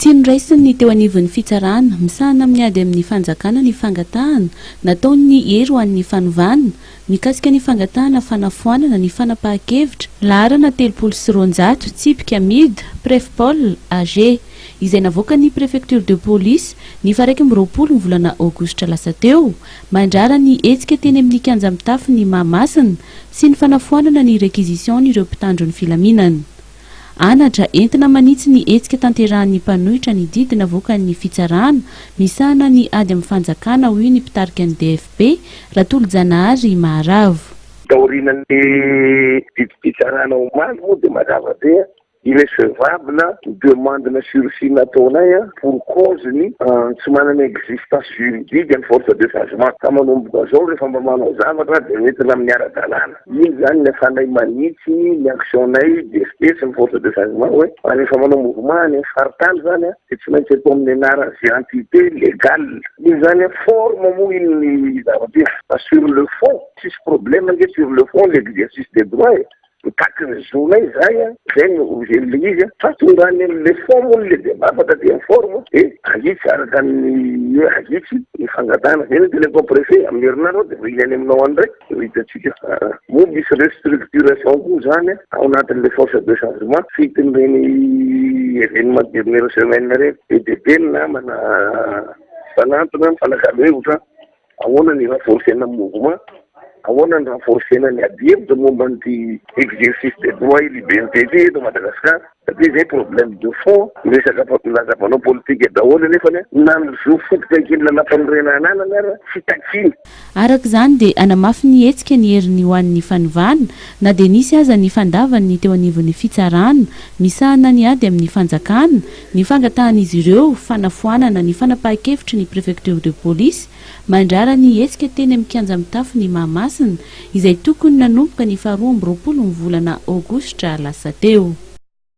Tsy noraisin'ny teo anivon'ny fitsarana misahana amin'ny ady amin'ny fanjakana ny fangatahana nataon'ny Hery ho an'ny fanovana mikasika ny fangatahana fanafoanana ny fanapahan-kevitra laharana 230 tsipika mid prefpol AG izay navoakan'ny Préfecture de Police ny faha 21 ny volana aogositra lasa teo mandrara ny hetsika teny amin'ny kianja mitafon'i Mahamasina sy ny fanafoanana ny réquisition-n'ireo mpitandro ny filaminana. Anatra entina manitsy ny hetsika tanterahan'ny mpanohitra ny didy navoakan'ny fitsarana misahana ny ady amin'ny fanjakana, hoy ny mpitarika ny DFP, Ratolojanahary Maharavo. Taorian'ny didim-pitsarana omaly moa dia mazava be irrecevable ny demande-na sursis nataonay pour cause ny tsy manana existence juridique ny force de changement ka manomboka izao rehefa mba manao zavatra dia hoentina amin'ny ara-dalàna. Iny zany ny afanay manitsy ny action-nay DFP sy ny force de changement hoe rehefa manao mouvement any amin'ny faritany zany dia tsy maintsy atao amin'ny anaran'ny ze entité légale. Iny zany forme moa iny ny zavatra iny fa sur le fond tsisy problème ange sur le fond l'exercice des droits e. Mitaky ny zonay zahay a, zay no objet-n'le izy a, fa tonga any am'le fond moa le débat fa taty amin'ny forme de ahitsy araka ny hoe ahitsy ny fangatahana, zay no teneniko am préfet amin'ny herinandro aho de vahiny any aminao any ndray de ho hitantsika fa moa misy restructuration koa zany ao anatin'le force de changement fitin'ireny événement dernière semaine reny, be dia be ny namana mifanantona mifanakalo hevitra. Ahoana ny renforcer-na mouvement? Ahoana ny renforcer-na ny adihevitra momba an'ity exercice des droits et libertés ity eto Madagascar? Satria izay problème de fond, miresaka milaza mpanao politika daholo nefany na ny zo fototra eken'ny lalàmpanorenana ananany ara tsy takiana. Araka izany dia hanamafy ny hetsika ny heriny ho an'ny fanovana na dia nisy aza ny fandavan'ny teo anivon'ny fitsarana misahana ny ady amin'ny fanjakana ny fangatahan'izy ireo fanafoanana ny fanapahan-kevitry ny Préfecture de Police mandrara ny hetsika teny amin'ny kianja mitafon'i Mahamasina izay tokony nanomboka ny faharoa amby roapolo ny volana aogositra lasa teo.